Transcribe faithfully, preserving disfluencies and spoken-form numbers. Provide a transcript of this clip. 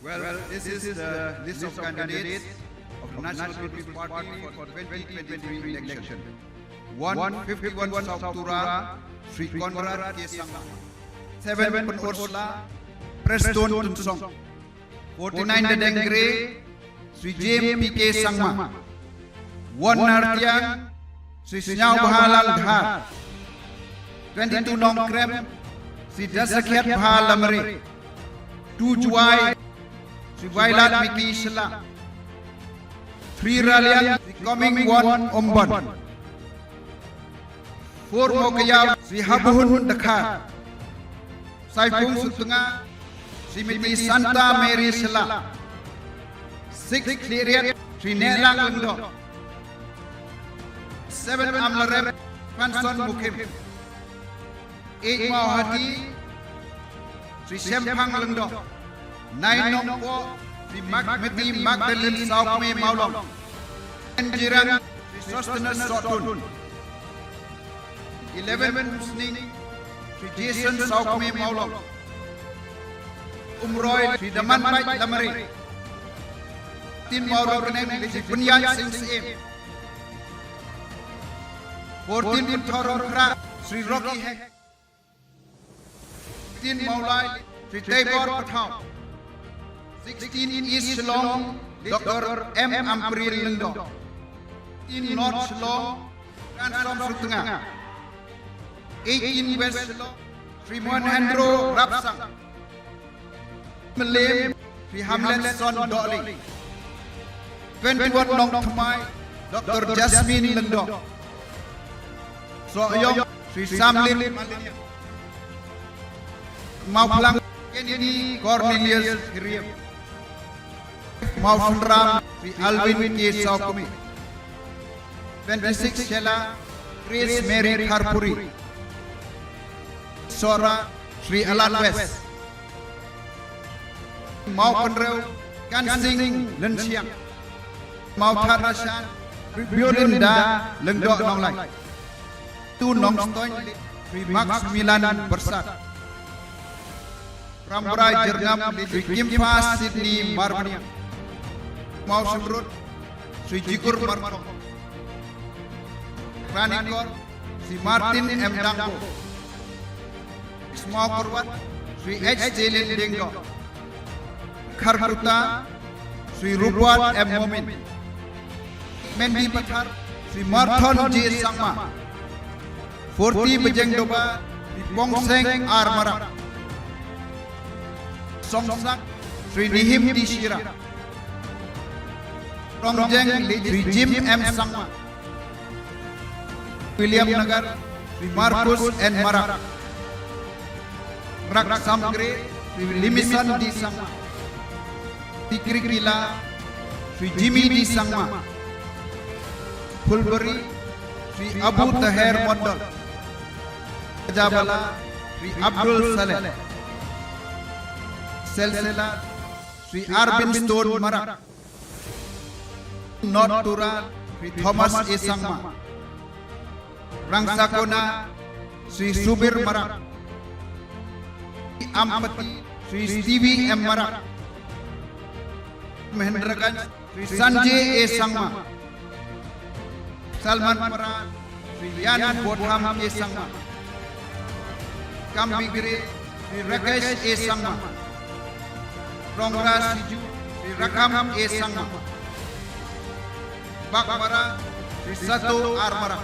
Well, this is the list of candidates of the National People's Party for twenty twenty-three election. One fifty-one South Tura, Shri Conrad K Sangma. Seven Pynursla, Prestone Tynsong. Forty-nine Dadeng Kre, Shri James P K Sangma. One Nartiang, Shri Sniawbhalang Dhar. Twenty-two Nongkrem, Shri Dasakhiatbha Lamare. Two Jowai, Shri Wailadmiki Shylla. Three Raliang, Shri Comingone Ymbon. Four Mowkaiaw, Shri Habhun Dkhar. Saipung Sutnga, Shrimati Santa Mary Shylla. Six Khliehriat, Shri Nehlang Lyngdoh. Seven Amlarep, Fanson Mukhim. Eight Mawhati, Shri Shemphang Lyngdoh. Nine Nongpoh, Shri Mak-, Shrimati Magdalene Sawkmie Mawlong. Ten Jirang, Shri Sosthenes Sohtun. Eleven Umsning, Shri Jason Sawkmie Mawlong. Umroi, Shri Damanbait Lamare. Thirteen Mawryngkneng, Shri Pynïaid Sing Syiem. Fourteen Pynthorumkhrah, Shri Rocky Hek. Fifteen Mawlai, Shri Teibor Pathaw. Sixteen East Shillong, Doctor M Ampareen Lyngdoh. Fifteen North Shillong, Ransom Sutnga. Eighteen West Shillong, Shri Mohenendro Rapsang. Mylliem, Shri Hamletson Dohling. Twenty-one Nongthymmai, Doctor Jasmine Lyngdoh. Sohiong, Shri Samlin Maliang. Mawphlang, Kennedy Cornelius Hiriam. Mawsynram, Shri Alvin K Sawkmie. Twenty-six Shella, Grace Mary Kharpuri. Sohra, Shri Alan West. Mawkynrew, Kansing Lynshiang. Mawthadraishan, Shri Biolinda Lyngdoh Nonglait. Two Nongstoiñ, Shri Maximilian Byrsat. Rambrai Jyrngam, Shri Kimpha Sydney Marbaniang. Mawsynrut, Shri Jikur Markhong. Ranikor, Shri Martin M Dangbo. Mawkyrwat, Shri H J Lyngdoh. Kharkutta, Shri Rupert M Momin. Mendipathar, Shri Marthon J Sangma. Forty Bajengdoba, Shri Pongseng R Marak. Songsak, Shri Nihim D Shira. Tongjeng, Shri Jim M Sangma. Williamnagar, Shri Marcus N Marak. Raksam Gre, Shri Limison D Sangma. Tikrikilla, Shri Jimmy D Sangma. Phulbari, Shri Abu Taher Mondol. Rajabala, Shri Abdul Saleh. Silsila, Shri Arvin Stone Marak. North Tura, Shri Thomas A Sangma. Rangsakona, Shri Subir Marak. Ampati, Shri Stevie M Marak. Mahendraganj, Shri Sanjay A Sangma. Salmanpara, Shri Yan Botham A Sangma. Kambigre, Shri Rakesh A Sangma. Rongra Siju, Shri Rakham A Sangma. Baghmara, Shri Sato R Marak.